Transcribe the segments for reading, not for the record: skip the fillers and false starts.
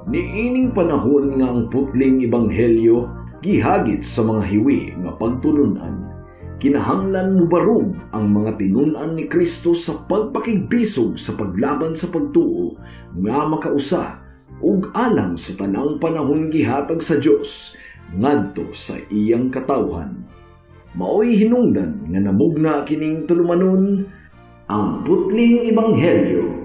Niining panahon nga ang putling ebanghelyo gihagit sa mga hiwi nga pagtulunan, kinahanglan mubarog ang mga tinun-an ni Kristo sa pagpakigbisog sa paglaban sa pagtuo nga makausa ug alang sa tanang panahon gihatag sa Dios ngadto sa iyang katawhan. Maoy hinungdan nga namugna kining tulumanon ang putling ebanghelyo.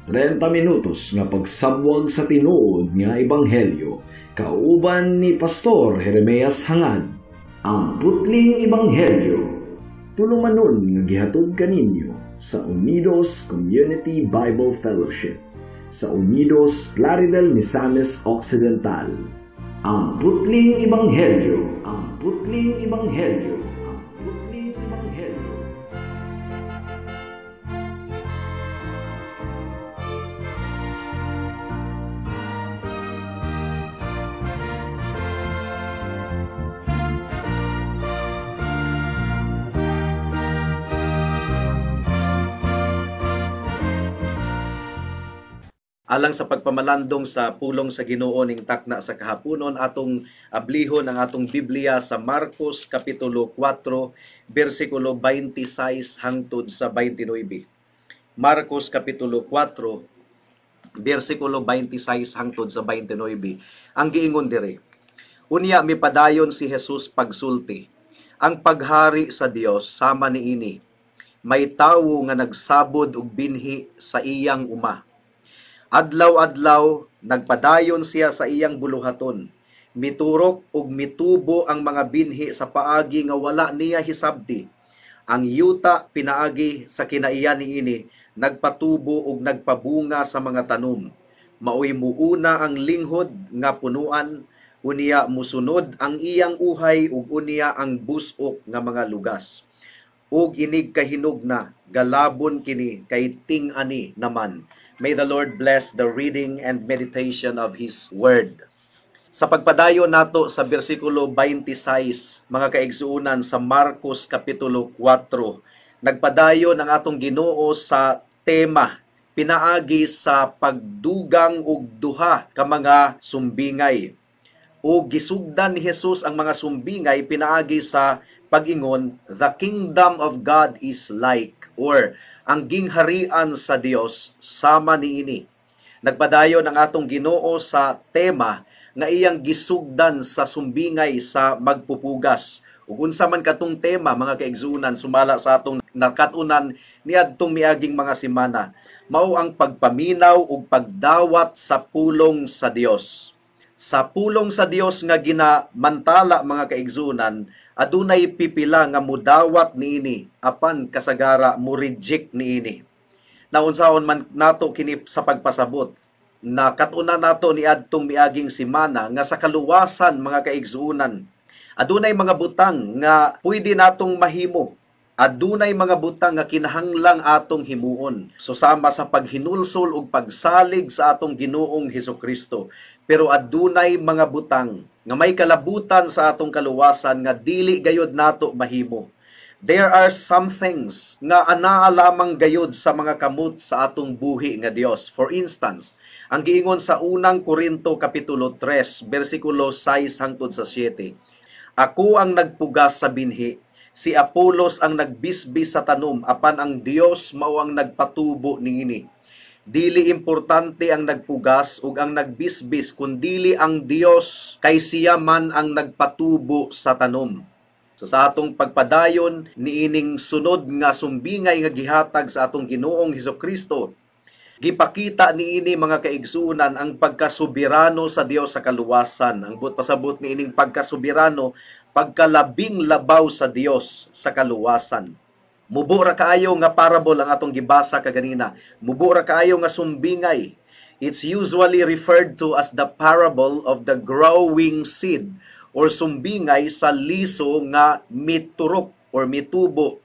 30 minutos nga pagsabwag sa tinuod nga ebanghelyo kauban ni Pastor Jeremias Hangad. Ang putling ebanghelyo, tulumanon nga gihatod kaninyo sa Unidos Community Bible Fellowship sa Unidos, Plaridel, Misamis Occidental. Ang putling ebanghelyo, ang putling ebanghelyo, ang putling ebanghelyo. Alang sa pagpamalandong sa pulong sa Ginoo ning takna sa kahaponon, atong ablihon ang atong Biblia sa Marcos kapitulo 4 bersikulo 26 hangtod sa 29. Marcos kapitulo 4 bersikulo 26 hangtod sa 29. Ang giingon diri, unya mipadayon si Jesus pagsulti, ang paghari sa Dios sama niini, may tawo nga nagsabod og binhi sa iyang uma. Adlaw-adlaw nagpadayon siya sa iyang buluhaton. Miturok ug mitubo ang mga binhi sa paagi nga wala niya hisabti. Ang yuta pinaagi sa kinaiya niini nagpatubo ug nagpabunga sa mga tanom. Maoy muuna ang linghod nga punuan, unya musunod ang iyang uhay ug unya ang busok nga mga lugas. Ug inig kahinog na galabon kini kay ting-ani naman. May the Lord bless the reading and meditation of His Word. Sa pagpadayon nato sa bersikulo 26, mga kaigsuonan, sa Marcos Kapitulo 4, nagpadayon ang atong Ginoo sa tema, pinaagi sa pagdugang og duha ka mga sumbingay. O gisugdan ni Jesus ang mga sumbingay pinaagi sa pag-ingon, the kingdom of God is like, or ang gingharian sa Dios sama niini. Nagpadayon ang atong Ginoo sa tema nga iyang gisugdan sa sumbingay sa magpupugas. Ug unsa man katong tema, mga kaigsuonan, sumala sa atong nakat-unan niadtong miaging mga semana, mao ang pagpaminaw ug pagdawat sa pulong sa Dios. Sa pulong sa Dios nga ginamantala, mga kaigsuonan, adunay pipila nga mudawat niini apan kasagara mo reject niini. Naunsaon man nato kini sa pagpasabot, nakatuna nato niadtong miaging semana nga sa kaluwasan, mga kaigsuonan, adunay mga butang nga pwede natong mahimo, adunay mga butang nga kinahanglang atong himuon. So sama sa paghinulsol ug pagsalig sa atong Ginoong Hesukristo. Pero adunay mga butang nga may kalabutan sa atong kaluwasan nga dili gayod nato mahimo. There are some things nga anaa lamang gayod sa mga kamot sa atong buhi nga Dios. For instance, ang giingon sa unang Korinto kapitulo 3 bersikulo 6 hangtod sa 7. Ako ang nagpugas sa binhi, si Apolos ang nagbisbis sa tanom, apan ang Dios mao ang nagpatubo niini. Dili importante ang nagpugas ug ang nagbisbis, kundili ang Dios kay siya man ang nagpatubo sa tanom. So sa atong pagpadayon niining sunod nga sumbingay nga gihatag sa atong Ginoong Hesukristo, gipakita niini, mga kaigsuonan, ang pagkasubirano sa Dios sa kaluwasan. Ang buot pasabot niining pagkasubirano, pagkalabing labaw sa Dios sa kaluwasan. Mubo ra kaayo nga parable ang atong gibasa kaganina. Mubo ra kaayo nga sumbingay. It's usually referred to as the parable of the growing seed or sumbingay sa liso nga miturok or mitubo.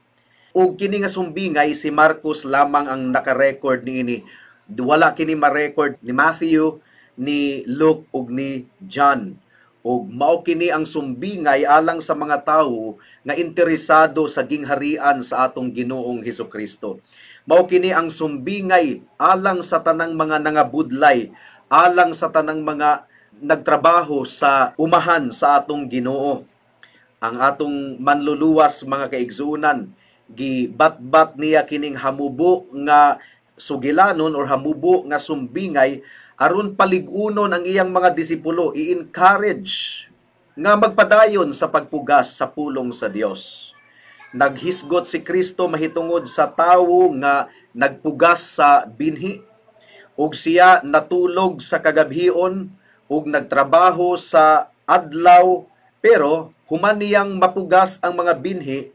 Ug kini nga sumbingay, si Marcos lamang ang naka-record niini. Wala kini ma-record ni Matthew, ni Luke ug ni John. Ug mao kini ang sumbingay alang sa mga tawo nga interesado sa gingharian sa atong Ginoong Hesukristo. Mao kini ang sumbingay alang sa tanang mga nangabudlay, alang sa tanang mga nagtrabaho sa umahan sa atong Ginoo. Ang atong manluluwas, mga kaigsuonan, gibatbat niya kining hamubo nga sugilanon or hamubo nga sumbingay aron palig-unon ang iyang mga disipulo, i-encourage nga magpadayon sa pagpugas sa pulong sa Dios. Naghisgot si Kristo mahitungod sa tawo nga nagpugas sa binhi, ug siya natulog sa kagabhion ug nagtrabaho sa adlaw, pero human niyang mapugas ang mga binhi,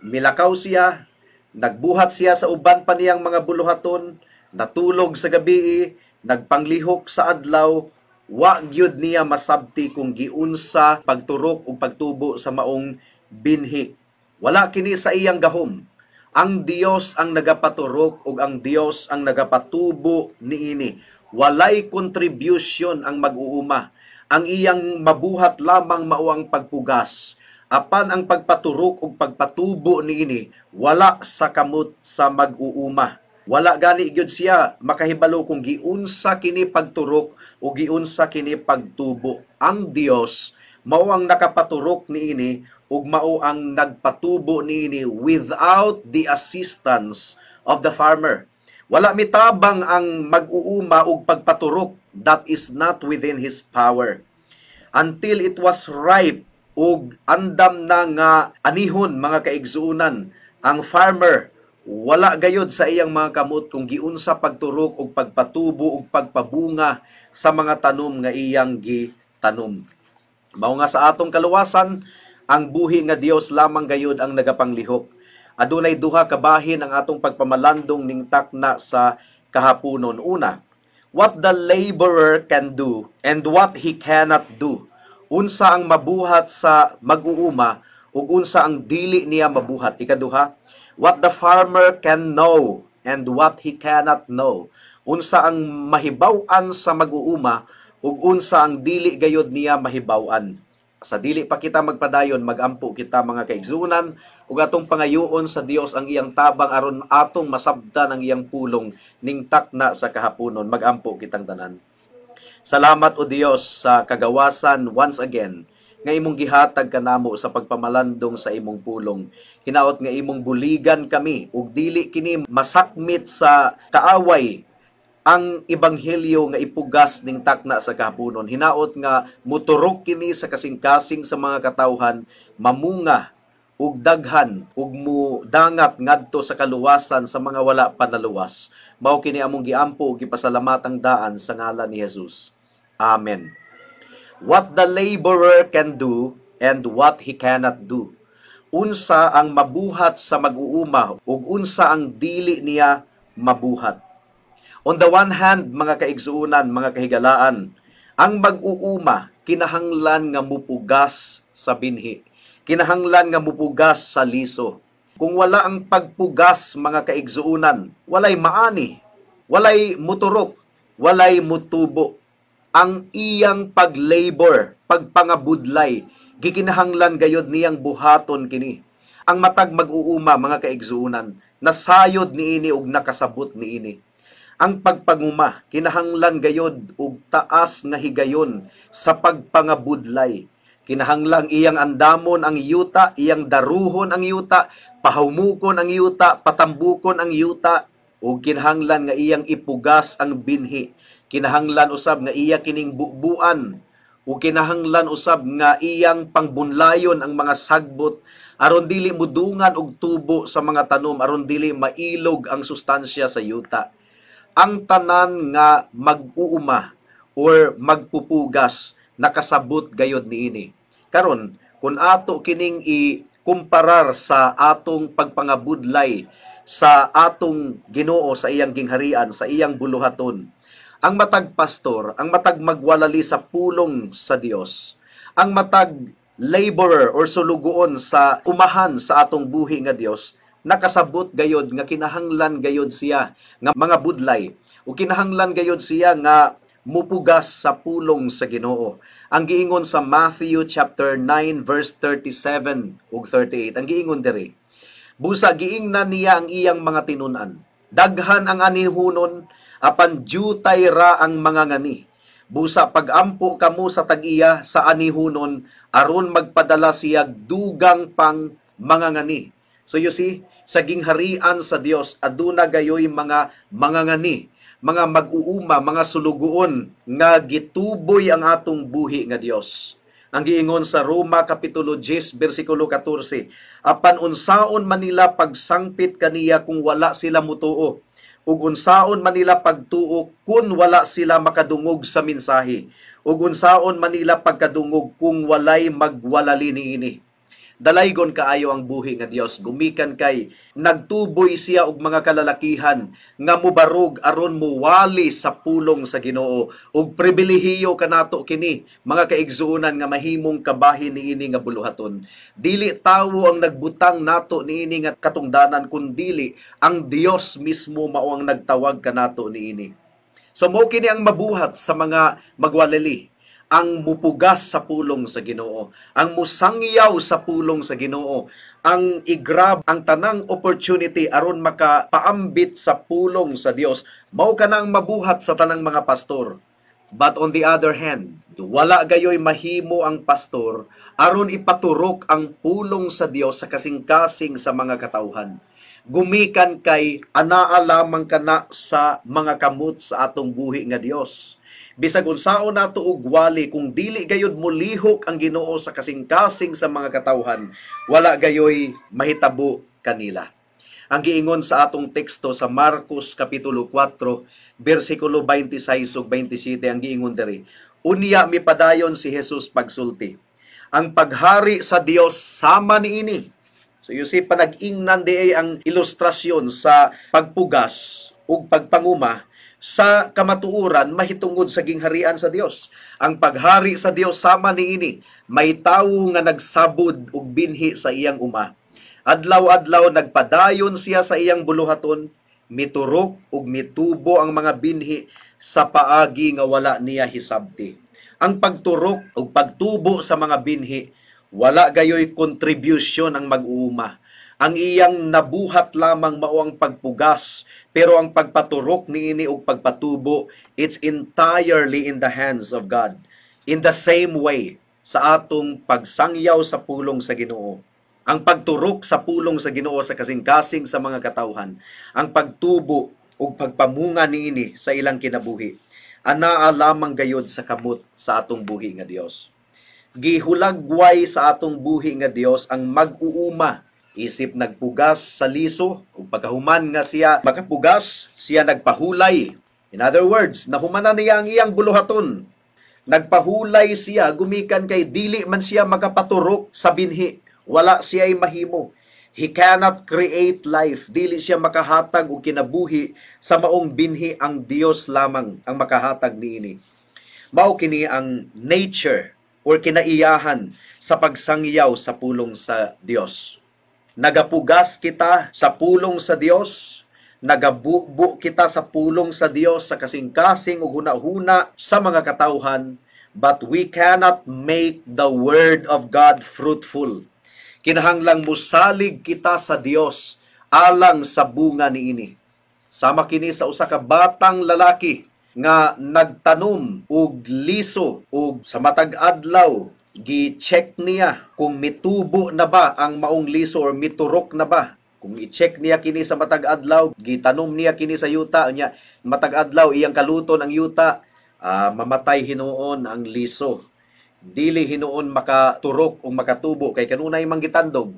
milakaw siya, nagbuhat siya sa uban pa niyang mga buluhaton, natulog sa gabii, nagpanglihok sa adlaw. Wa gyud niya masabti kung giunsa pagturok ug pagtubo sa maong binhi. Wala kini sa iyang gahom. Ang Dios ang nagapaturok ug ang Dios ang nagapatubo niini. Walay contribution ang mag-uuma. Ang iyang mabuhat lamang mao ang pagpugas. Apan ang pagpaturok ug pagpatubo niini wala sa kamot sa mag-uuma. Wala gani gyud siya makahibalo kung giunsa kini pagturok o giunsa kini pagtubo. Ang Dios mao ang nakapaturok niini ug mao ang nagpatubo niini without the assistance of the farmer. Wala mitabang ang mag-uuma og pagpaturok. That is not within his power. Until it was ripe ug andam na nga anihon, mga kaigsuonan, ang farmer, wala gayod sa iyang mga kamot kung giunsa pagturok ug pagpatubo ug pagpabunga sa mga tanom nga iyang gitanom. Mao nga sa atong kaluwasan, ang buhi nga Dios lamang gayod ang nagapanglihok. Adunay duha ka bahin ang atong pagpamalandong ning takna sa kahaponon. Una, what the laborer can do and what he cannot do. Unsa ang mabuhat sa mag-uuma ug unsa ang dili niya mabuhat. Ikaduha, what the farmer can know and what he cannot know. Unsa ang mahibaw-an sa mag-uuma ug unsa ang dili gayod niya mahibaw-an. Sa dili pa kita magpadayon, magampo kita, mga kaigsuonan, ug atong pangayoon sa Dios ang iyang tabang aron atong masabtan ang iyang pulong ning takna sa kahaponon. Magampo kitang tanan. Salamat, O Dios, sa kagawasan once again nga imong gihatag kanamo sa pagpamalandong sa imong pulong. Hinaot nga imong buligan kami ug dili kini masakmit sa kaaway ang ebanghelyo nga ipugas ning takna sa kahaponon. Hinaot nga muturok kini sa kasing-kasing sa mga katawhan, mamunga ug daghan ug mudangat ngadto sa kaluwasan sa mga wala pa naluwas. Mao kini among giampo ug gipasalamatang daan sa ngalan ni Jesus. Amen. What the laborer can do and what he cannot do. Unsa ang mabuhat sa mag-uuma ug unsa ang dili niya mabuhat. On the one hand, mga kaigsuonan, mga kahigalaan, ang mag-uuma kinahanglan nga mupugas sa binhi. Kinahanglan nga mupugas sa liso. Kung wala ang pagpugas, mga kaigsuonan, walay maani, walay muturok, walay mutubo. Ang iyang pag-labor, pagpangabudlay, gikinahanglan gayod niyang buhaton kini. Ang matag mag-uuma, mga kaigsuonan, nasayod niini ug nakasabot niini. Ang pagpanguma, kinahanglan gayod og taas nga higayon sa pagpangabudlay. Kinahanglang iyang andamon ang yuta, iyang daruhon ang yuta, pahumukon ang yuta, patambukon ang yuta, ug kinahanglan nga iyang ipugas ang binhi. Kinahanglan usab nga iya kining bubuan, ug kinahanglan usab nga iyang pangbunlayon ang mga sagbot aron dili mudungan og tubo sa mga tanom, aron dili mailog ang sustansya sa yuta. Ang tanan nga mag-uuma or magpupugas nakasabot gayod niini. Karon, kung ato kining ikumparar sa atong pagpangabudlay sa atong Ginoo, sa iyang gingharian, sa iyang buluhaton, ang matag pastor, ang matag magwalali sa pulong sa Dios, ang matag laborer or sulugoon sa umahan sa atong buhi nga Dios, nakasabot gayod nga kinahanglan gayod siya nga mga budlay o kinahanglan gayod siya nga mupugas sa pulong sa Ginoo. Ang giingon sa Matthew chapter 9 verse 37 ug 38, ang giingon diri, busa giingnan niya ang iyang mga tinun-an, daghan ang anihunon apan jutay ra ang mga ngani. Busa pagampo kamo sa tag-iya sa anihunon aron magpadala siya dugang pang mangangani. So you see, sa gingharian sa Dios aduna gayoy mga mangangani, mga mag-uuma, mga sulugoon nga gituboy ang atong buhi nga Dios. Ang giingon sa Roma Kapitulo 10 bersikulo 14, apan unsaon man nila pagsangpit kaniya kung wala sila mutuo, ug unsaon man nila pagtuo kun wala sila makadungog sa mensahe, ug unsaon man nila pagkadungog kung walay magwalali niini. Dalaygon kaayo ang buhi nga Dios, gumikan kay nagtuboy siya og mga kalalakihan nga mubarog aron muwali sa pulong sa Ginoo. Ug pribilehiyo kanato kini mga kaigsuonan nga mahimong kabahin niini nga buluhaton. Dili tawo ang nagbutang nato niini nga katungdanan, kundili ang Dios mismo mao ang nagtawag kanato niini. So mao kini ang mabuhat sa mga magwalali, ang mupugas sa pulong sa Ginoo, ang musangyaw sa pulong sa Ginoo, ang i-grab ang tanang opportunity aron makapaambit sa pulong sa Dios. Mao kana ang mabuhat sa tanang mga pastor. But on the other hand, wala gayoy mahimo ang pastor aron ipaturok ang pulong sa Dios sa kasing-kasing sa mga katawhan. Gumikan kay anaa lamang kana sa mga kamot sa atong buhi nga Dios. Bisag unsaon nato og wali, kung dili gayud molihok ang Ginoo sa kasing-kasing sa mga katawhan, wala gayoy mahitabo kanila. Ang giingon sa atong teksto sa Marcos Kapitulo 4, bersikulo 26 ug 27, ang giingon diri, unya mipadayon si Jesus pagsulti, ang paghari sa Dios sama niini. So you see, panag-ingnan di ay ang ilustrasyon sa pagpugas ug pagpanguma sa kamatuoran mahitungod sa gingharian sa Dios. Ang paghari sa Dios sama niini, may tawo nga nagsabod og binhi sa iyang uma. Adlaw-adlaw nagpadayon siya sa iyang buluhaton, miturok ug mitubo ang mga binhi sa paagi nga wala niya hisabti. Ang pagturok ug pagtubo sa mga binhi, wala gayoy contribution ang mag-uuma. Ang iyang nabuhat lamang mao ang pagpugas, pero ang pagpaturok niini og pagpatubo, it's entirely in the hands of God. In the same way, sa atong pagsangyaw sa pulong sa Ginoo, ang pagturok sa pulong sa Ginoo sa kasing-kasing sa mga katawhan, ang pagtubo ug pagpamunga niini sa ilang kinabuhi, anaa lamang gayod sa kamot sa atong buhi nga Dios. Gihulagway sa atong buhi nga Dios ang mag-uuma isip nagpugas sa liso, ug pagkahuman nga siya makapugas, siya nagpahulay. In other words, nahumanan niya ang iyang buluhaton. Nagpahulay siya gumikan kay dili man siya makapaturok sa binhi. Wala siya'y mahimo. He cannot create life. Dili siya makahatag og kinabuhi sa maong binhi. Ang Dios lamang ang makahatag niini. Mao kini ang nature or kinaiyahan sa pagsangyaw sa pulong sa Dios. Nagapugas kita sa pulong sa Dios, nagabubo kita sa pulong sa Dios sa kasing-kasing ug huna-huna sa mga katawhan, but we cannot make the word of God fruitful. Kinahanglang musalig kita sa Dios alang sa bunga niini. Sama kini sa usa ka batang lalaki nga nagtanom og liso ug sa matag adlaw gi-check niya kung mitubo na ba ang maong liso or miturok na ba. Kung i-check niya kini sa matag adlaw, gitanom niya kini sa yuta, unya matag adlaw iyang kaluton ang yuta, mamatay hinuon ang liso. Dili hinuon makaturok o makatubo kay kanunay man gitandog.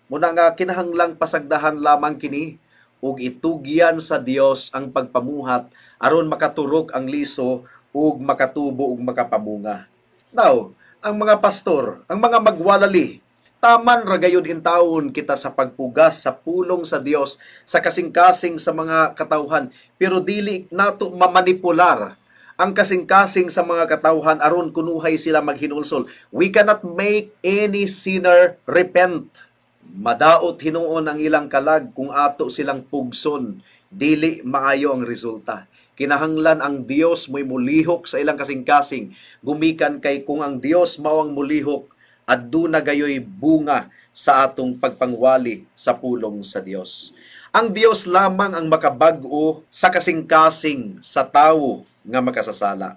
Muna nga kinahanglang pasagdahan lamang kini ug itugyan sa Dios ang pagpamuhat aron makaturok ang liso ug makatubo ug makapamunga. Now, ang mga pastor, ang mga magwalali, taman ra gayud intawon kita sa pagpugas sa pulong sa Dios sa kasing-kasing sa mga katawhan, pero dili nato mamanipular ang kasing-kasing sa mga katawhan aron kunuhay sila maghinulsol. We cannot make any sinner repent. Madaot hinuon ang ilang kalag kung ato silang pugson. Dili maayo ang resulta. Kinahanglan ang Dios mo'y mulihok sa ilang kasing-kasing. Gumikan kay kung ang Dios mao ang mulihok, aduna gayoy bunga sa atong pagpangwali sa pulong sa Dios. Ang Dios lamang ang makabag-o sa kasing-kasing sa tawo nga makasasala.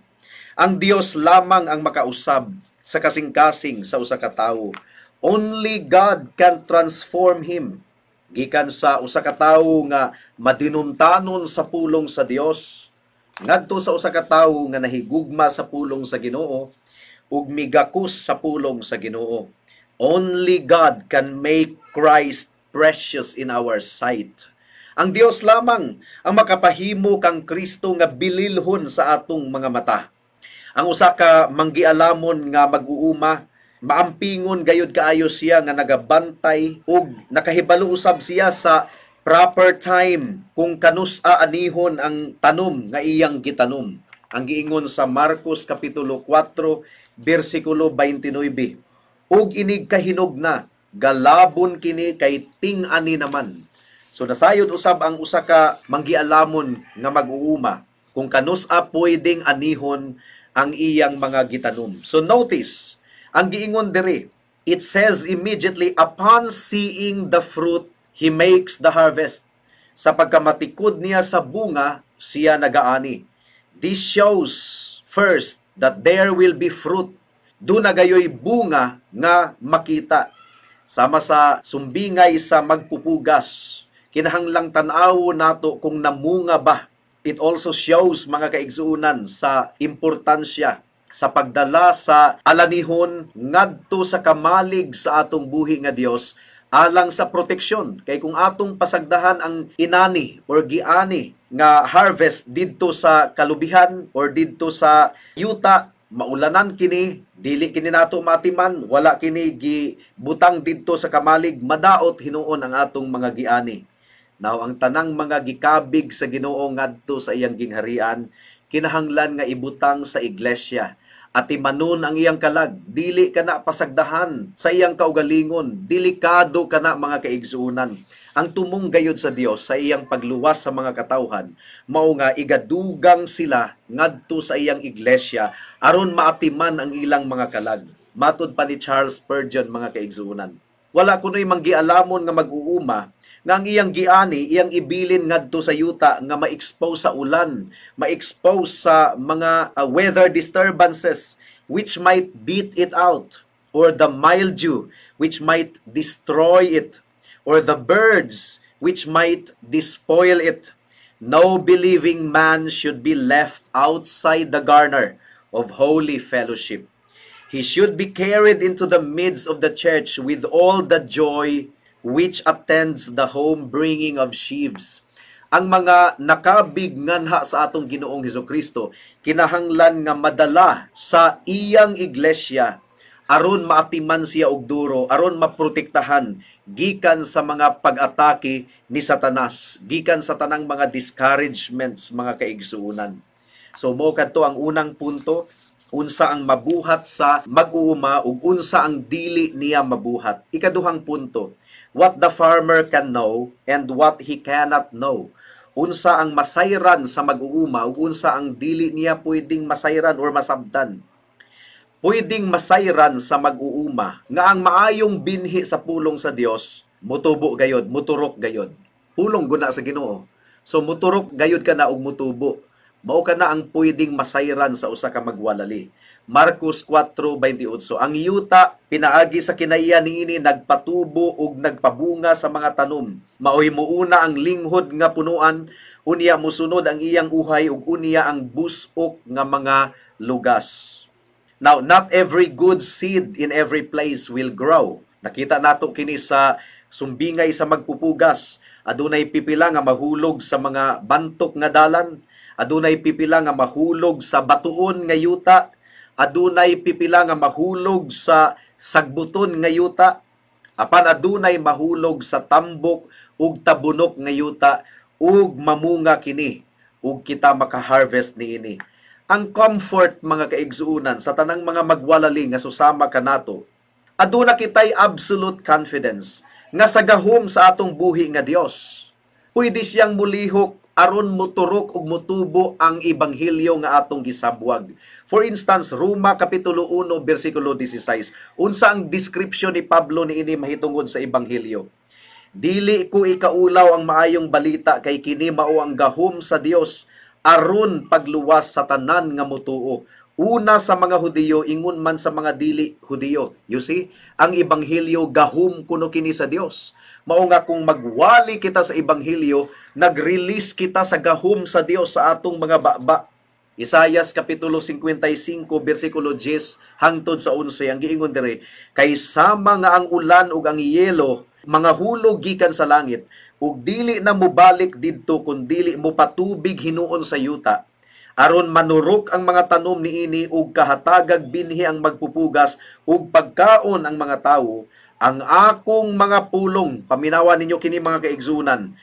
Ang Dios lamang ang makausab sa kasing-kasing sa usa ka tawo. Only God can transform him. Gikan sa usa ka tawo nga madinumtanon sa pulong sa Dios ngadto sa usa ka tawo nga nahigugma sa pulong sa Ginoo ug migakus sa pulong sa Ginoo. Only God can make Christ precious in our sight. Ang Dios lamang ang makapahimo kang Kristo nga bililhon sa atong mga mata. Ang usa ka manggialamon nga mag-uuma, maampingon gayud kaayo siya nga nagabantay ug nakahibalo usab siya sa proper time kung kanus-a anihon ang tanom nga iyang gitanom. Ang giingon sa Marcos Kapitulo 4, bersikulo 29, "Ug inig kahinog na, galabon kini kay ting-ani naman." So nasayod usab ang usa ka manggialamon nga mag-uuma kung kanus-a pwedeng anihon ang iyang mga gitanom. So notice, ang giingon diri, it says immediately upon seeing the fruit, he makes the harvest. Sa pagkamatikod niya sa bunga, siya nagaani. This shows first that there will be fruit. Duna gayoy bunga nga makita. Sama sa sumbingay sa magpupugas, kinahanglang tan-awo nato kung namunga ba. It also shows, mga kaigsuonan, sa importansya sa pagdala sa alanihon ngadto sa kamalig sa atong buhi nga Dios alang sa proteksyon. Kay kung atong pasagdahan ang inani or giani nga harvest didto sa kalubihan or didto sa yuta, maulanan kini, dili kini nato matiman, wala kini gibutang didto sa kamalig, madaot hinuon ang atong mga giani. Now, ang tanang mga gikabig sa Ginoo ngadto sa iyang gingharian, kinahanglan nga ibutang sa iglesia. Atimanon ang iyang kalag, dili kana pasagdahan sa iyang kaugalingon, delikado kana, mga kaigsuonan. Ang tumong gayod sa Dios sa iyang pagluwas sa mga katawhan, mao nga igadugang sila ngadto sa iyang iglesia aron maatiman ang ilang mga kalag. Matod pa ni Charles Spurgeon, mga kaigsuonan, wala kuno'y manggialamon nga mag-uuma nga ang iyang giani, iyang ibilin ngadto sa yuta nga ma-expose sa ulan, ma-expose sa mga weather disturbances which might beat it out, or the mildew which might destroy it, or the birds which might despoil it. No believing man should be left outside the garner of holy fellowship. He should be carried into the midst of the church with all the joy which attends the home bringing of sheaves. Ang mga nakabig nganha sa atong Ginoong Hesus Kristo kinahanglan nga madala sa iyang iglesia aron maatiman siya og duro, aron maprotektahan gikan sa mga pag-atake ni Satanas, gikan sa tanang mga discouragements, mga kaigsuonan. So mo kadto ang unang punto, unsa ang mabuhat sa mag-uuma ug unsa ang dili niya mabuhat. Ikaduhang punto, what the farmer can know and what he cannot know. Unsa ang masayran sa mag-uuma ug unsa ang dili niya pwedeng masayran or masabtan. Pwedeng masayran sa mag-uuma nga ang maayong binhi sa pulong sa Dios mutubo gayod, muturok gayod. Pulong guna sa Ginoo. So muturok gayod kana og mutubo. Mao kana ang pwedeng masayran sa usa ka magwalali. Marcos 4:28. Ang yuta pinaagi sa kinaiya niini nagpatubo ug nagpabunga sa mga tanom. Maoy muuna ang linghod nga punuan, unya musunod ang iyang uhay ug unya ang busok nga mga lugas. Now, not every good seed in every place will grow. Nakita nato kini sa sumbingay sa magpupugas. Adunay pipila nga mahulog sa mga bantok nga dalan. Adunay pipila nga mahulog sa batuon nga yuta. Adunay pipila nga mahulog sa sagbuton nga yuta. Apan adunay mahulog sa tambok ug tabunok nga yuta ug mamunga kini ug kita maka-harvest niini. Ang comfort, mga kaigsuonan, sa tanang mga magwalali nga susama kanato, aduna kitay absolute confidence nga sa gahom sa atong buhi nga Dios, pwede siyang mulihok aron muturok ug mutubo ang ebanghelyo nga atong gisabwag. For instance, Roma Kapitulo 1 bersikulo 16. Unsa ang description ni Pablo niini mahitungod sa ebanghelyo? "Dili ko ikaulaw ang maayong balita kay kini mao ang gahom sa Dios aron pagluwas sa tanan nga mutuo, Una sa mga Hudiyo, ingon man sa mga dili Hudiyo. You see, ang ebanghelyo gahom kuno kini sa Dios. Mao nga kung magwali kita sa ebanghelyo, nag-release kita sa gahom sa Dios sa atong mga baba. Isayas kapitulo 55 bersikulo 10 hangtod sa 11 ang giingon diri, kay sama nga ang ulan ug ang yelo mga hulog gikan sa langit ug dili na mobalik didto kun dili mo patubig hinuon sa yuta, aron manurok ang mga tanom niini ug kahatagag binhi ang magpupugas ug pagkaon ang mga tawo. Ang akong mga pulong, paminawa ninyo kini mga kaigsunan,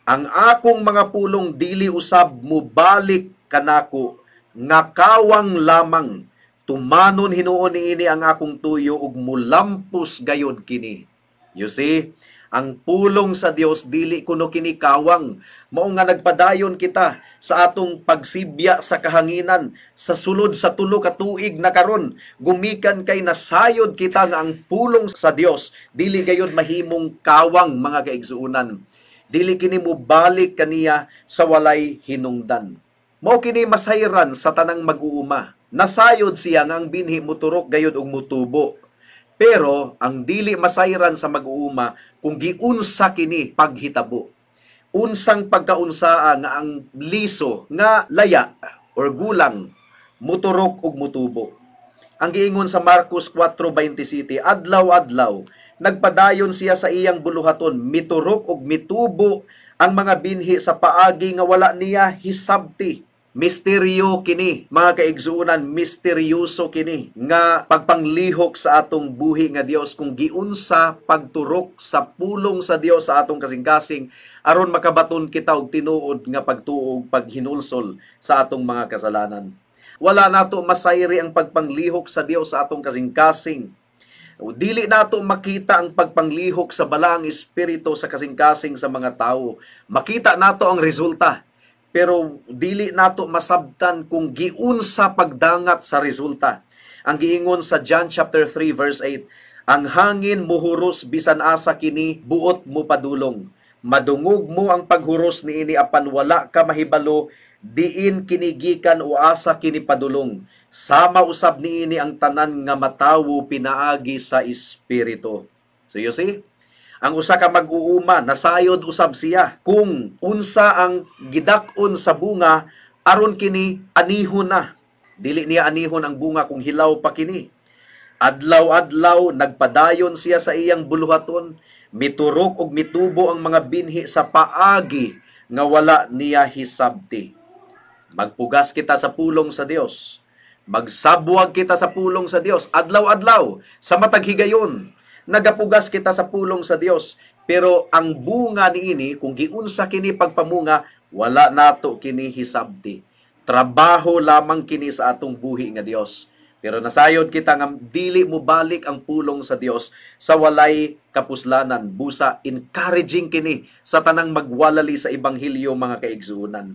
ang akong mga pulong dili usab mobalik kanako nga kawang lamang, tumanon hinuon niini ang akong tuyo ug mulampos gayod kini. You see, ang pulong sa Dios dili kuno kini kawang. Mao nga nagpadayon kita sa atong pagsibya sa kahanginan sa sulod sa 3 ka tuig na karon, gumikan kay nasayod kita nga ang pulong sa Dios dili gayod mahimong kawang, mga kaigsuonan. Dili kini mobalik kaniya sa walay hinungdan. Mao kini masayran sa tanang mag-uuma. Nasayod siya nga ang binhi muturok gayod og mutubo. Pero ang dili masayran sa mag-uuma kung giunsa kini paghitabo. Unsang pagkaunsaa nga ang liso nga laya or gulang muturok og mutubo. Ang giingon sa Marcos 4:27, adlaw-adlaw nagpadayon siya sa iyang buluhaton, miturok og mitubo ang mga binhi sa paagi nga wala niya hisabti. Misteryo kini, mga kaigsuonan, misteryoso kini nga pagpanglihok sa atong buhi nga Dios kung giunsa pagturok sa pulong sa Dios sa atong kasing-kasing aron makabaton kita og tinuod nga pagtuo ug paghinulsol sa atong mga kasalanan. Wala nato masayri ang pagpanglihok sa Dios sa atong kasing-kasing. Dili nato makita ang pagpanglihok sa balaang espiritu sa kasing-kasing sa mga tawo. Makita nato ang resulta, pero dili nato masabtan kung giunsa pagdangat sa resulta. Ang giingon sa John chapter 3 verse 8, ang hangin muhuros bisan asa kini buot mo padulong. Madungog mo ang paghuros niini apan wala ka mahibalo diin kini gikan o asa kini padulong. Sama usab niini ang tanan nga matawo pinaagi sa espiritu. So you see, ang usa ka mag-uuma nasayod usab siya kung unsa ang gidak-on sa bunga aron kini anihon na. Dili niya anihon ang bunga kung hilaw pa kini. Adlaw-adlaw nagpadayon siya sa iyang buluhaton, miturok og mitubo ang mga binhi sa paagi nga wala niya hisabti. Magpugas kita sa pulong sa Dios. Magsabwag kita sa pulong sa Dios adlaw-adlaw sa matag higayon. Nagapugas kita sa pulong sa Dios, pero ang bunga niini kung giunsa kini pagpamunga, wala nato kini hisabti. Trabaho lamang kini sa atong buhi nga Dios. Pero nasayod kita nga dili mo balik ang pulong sa Dios sa walay kapuslanan. Busa encouraging kini sa tanang magwalali sa ebanghelyo, mga kaigsuonan.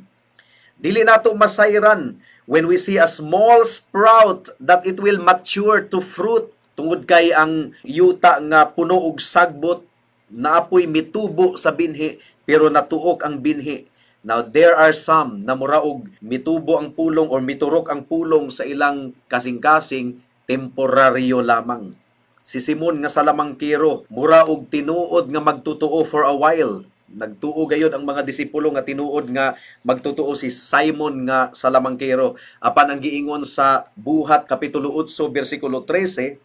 Dili nato masayran when we see a small sprout that it will mature to fruit. Tungod kay ang yuta nga puno og sagbot, naapoy mitubo sa binhi, pero natuok ang binhi. Now there are some na mura og mitubo ang pulong or miturok ang pulong sa ilang kasing-kasing, temporaryo lamang. Si Simon nga salamangkero, mura og tinuod nga magtutuo for a while. Nagtuo gayod ang mga disipulo nga tinuod nga magtutuo si Simon nga salamangkero. Apan ang giingon sa Buhat kapitulo 8 bersikulo 13,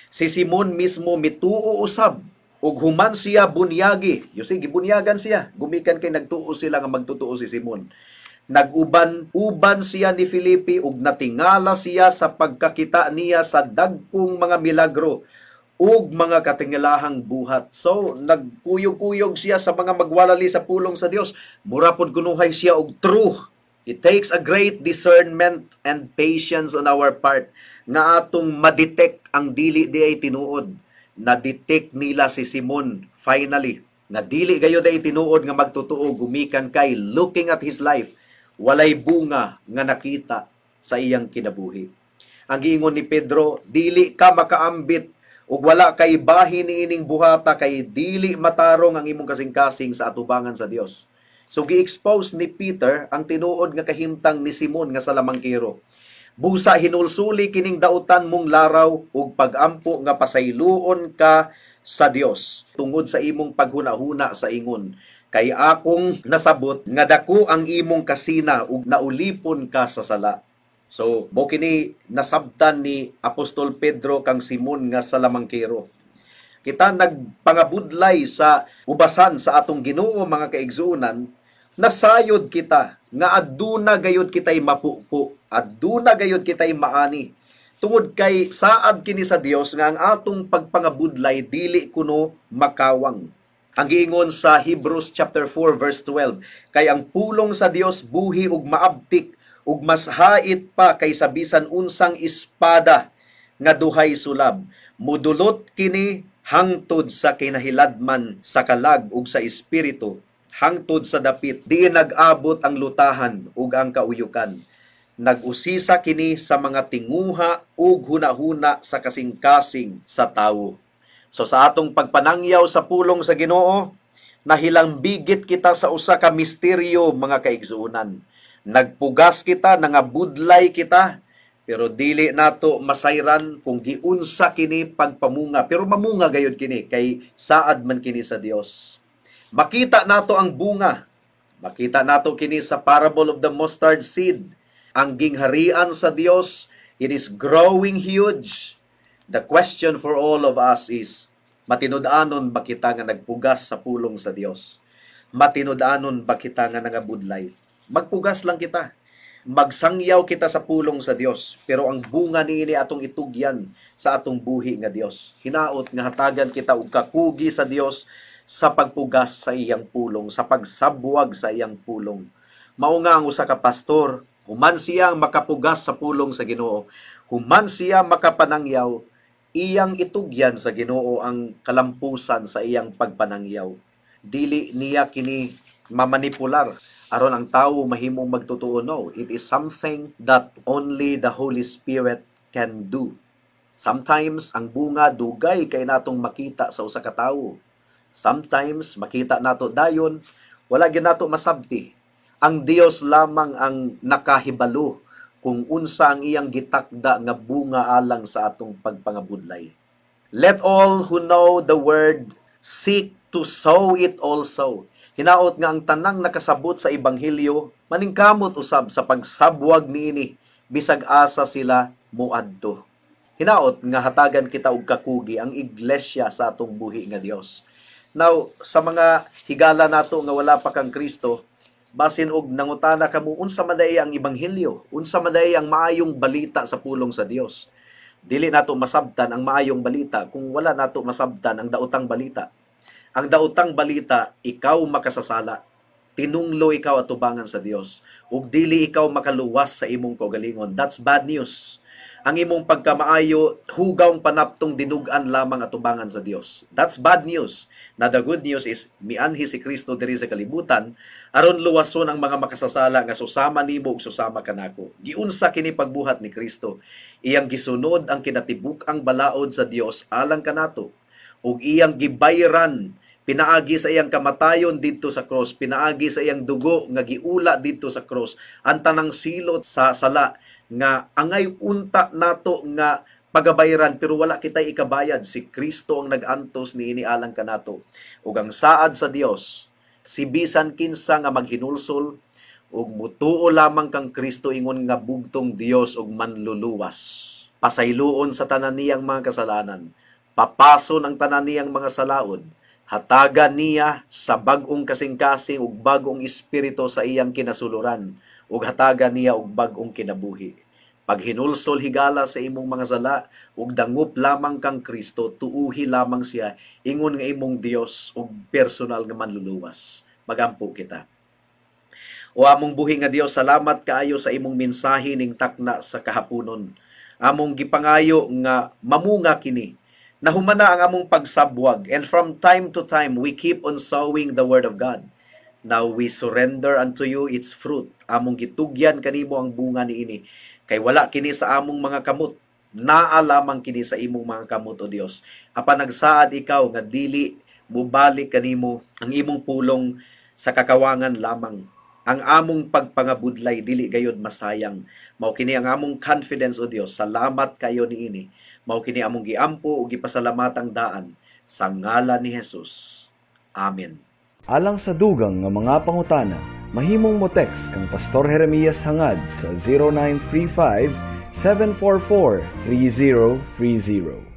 si Simon mismo mituo usab ug human siya bunyagi. You see, gibunyagan siya. Gumikan kay nagtuo sila nga magtutuo si Simon. Nag-uban-uban siya ni Felipe ug natingala siya sa pagkakita niya sa dagkong mga milagro ug mga katingilahang buhat. So, nagkuyog-kuyog siya sa mga magwalali sa pulong sa Dios. Mura pod kunuhay siya og true. It takes a great discernment and patience on our part nga atong madetect ang dili di ay tinuod. Na-detect nila si Simon finally nga dili gayo di ay tinuod nga magtotoo, gumikan kay looking at his life, walay bunga nga nakita sa iyang kinabuhi. Ang giingon ni Pedro, dili ka makaambit ug wala kay bahin niining buhata kay dili matarong ang imong kasing-kasing sa atubangan sa Dios. So gi-expose ni Peter ang tinuod nga kahimtang ni Simon nga salamangkero. Busa hinulsuli kining dautan mong laraw ug pagampo nga pasayloon ka sa Dios tungod sa imong paghunahuna sa ingon, kay akong nasabot nga dako ang imong kasina ug naulipon ka sa sala. So, mo kini nasabtan ni Apostol Pedro kang Simon nga salamangkero. Kita nagpangabudlay sa ubasan sa atong Ginoo, mga kaigsuonan, nasayod kita nga aduna gayud kitay mapupo, aduna gayud kitay maani. Tungod kay saad kini sa Dios nga ang atong pagpangabudlay dili kuno makawang. Ang giingon sa Hebrews chapter 4 verse 12, kay ang pulong sa Dios buhi ug maabtik ug mas hait pa kaysa bisan unsang espada nga duhay sulab. Mudulot kini hangtod sa kinahiladman sa kalag ug sa espiritu, hangtod sa dapit diin nag-abot ang lutahan ug ang kauyukan. Nag-usisa kini sa mga tinguha ug hunahuna sa kasing-kasing sa tawo. So sa atong pagpanangyaw sa pulong sa Ginoo, nahilambigit kita sa usa ka misteryo, mga kaigsuonan. Nagpugas kita, nangabudlay kita, pero dili nato masayran kung giunsa kini pagpamunga. Pero mamunga gayud kini kay saad man kini sa Dios. Makita nato ang bunga. Makita nato kini sa parable of the mustard seed. Ang gingharian sa Dios, it is growing huge. The question for all of us is, matinud-anon ba kita nga nagpugas sa pulong sa Dios? Matinud-anon ba kita nga nangabudlay? Magpugas lang kita. Magsangyaw kita sa pulong sa Dios, pero ang bunga niini atong itugyan sa atong buhi nga Dios. Hinaot nga hatagan kita og kakugi sa Dios sa pagpugas sa iyang pulong, sa pagsabwag sa iyang pulong. Mao nga ang usa ka pastor, human siya ang makapugas sa pulong sa Ginoo, human siya makapanangyaw, iyang itugyan sa Ginoo ang kalampusan sa iyang pagpanangyaw. Dili niya kini mamanipular aron ang tawo mahimong magtotoo. No, it is something that only the Holy Spirit can do. Sometimes ang bunga dugay kay natong makita sa usa ka tawo. Sometimes makita nato dayon, wala gyud nato masabti. Ang Dios lamang ang nakahibalo kung unsa ang iyang gitakda nga bunga alang sa atong pagpangabudlay. Let all who know the word seek to sow it also. Hinaot nga ang tanang nakasabot sa ebanghelyo maningkamot usab sa pagsabwag niini bisag asa sila moadto. Hinaot nga hatagan kita og kakugi ang iglesia sa atong buhi nga Dios. Now, sa mga higala nato nga wala pa kang Kristo, basin og nangutana kamo unsa man diay ang ebanghelyo, unsa man diay ang maayong balita sa pulong sa Dios. Dili nato masabtan ang maayong balita kung wala nato masabtan ang daotang balita. Ang daotang balita, ikaw makasasala. Tinunglo ikaw atubangan sa Dios ug dili ikaw makaluwas sa imong kaugalingon. That's bad news. Ang imong pagkamaayo, hugawng panaptong dinug-an lamang atubangan sa Dios. That's bad news. Now the good news is, mianhi si Kristo diri sa kalibutan aron luwason ang mga makasasala nga susama nimo ug susama kanako. Giunsa kini pagbuhat ni Kristo? Iyang gisunod ang kinatibuk-ang balaod sa Dios alang kanato ug iyang gibayran pinaagi sa iyang kamatayon didto sa cross, pinaagi sa iyang dugo nga giula didto sa cross, ang tanang silot sa sala nga angay unta nato nga pagabayran pero wala kitay ikabayad. Si Kristo ang nag-antos niini alang kanato. Ug ang saad sa Dios, si bisan kinsa nga maghinulsol ug mutuo lamang kang Kristo ingon nga bugtong Dios ug manluluwas, pasayloon sa tanan niyang mga kasalanan, papason ang tanan niyang mga salaod, hatagan niya sa bag-ong kasing-kasing ug bag-ong espiritu sa iyang kinasuluran, ug hatagan niya og bag-ong kinabuhi. Paghinulsol higala sa imong mga sala ug dangup lamang kang Kristo, tuuhi lamang siya ingon nga imong Dios ug personal nga manluluwas. Magampo kita. O among buhi nga Dios, salamat kaayo sa imong mensahe ning takna sa kahaponon. Among gipangayo nga mamunga kini. Nahumana ang among pagsabwag, and from time to time we keep on sowing the word of God. Now we surrender unto you its fruit. Among gitugyan kanimo ang bunga niini. Kay wala kini sa among mga kamot, naa lamang kini sa imong mga kamot, o Dios. Apan nagsaad ikaw nga dili mubalik kanimo ang imong pulong sa kakawangan lamang. Ang among pagpangabudlay dili gayod masayang. Mao kini ang among confidence, O Dios. Salamat kayo niini. Mao kini among giampo ug gipasalamatang daan sa ngalan ni Jesus. Amen. Alang sa dugang nga mga pangutana, mahimong mo text kang Pastor Jeremias Hangad sa 0935 744 3030.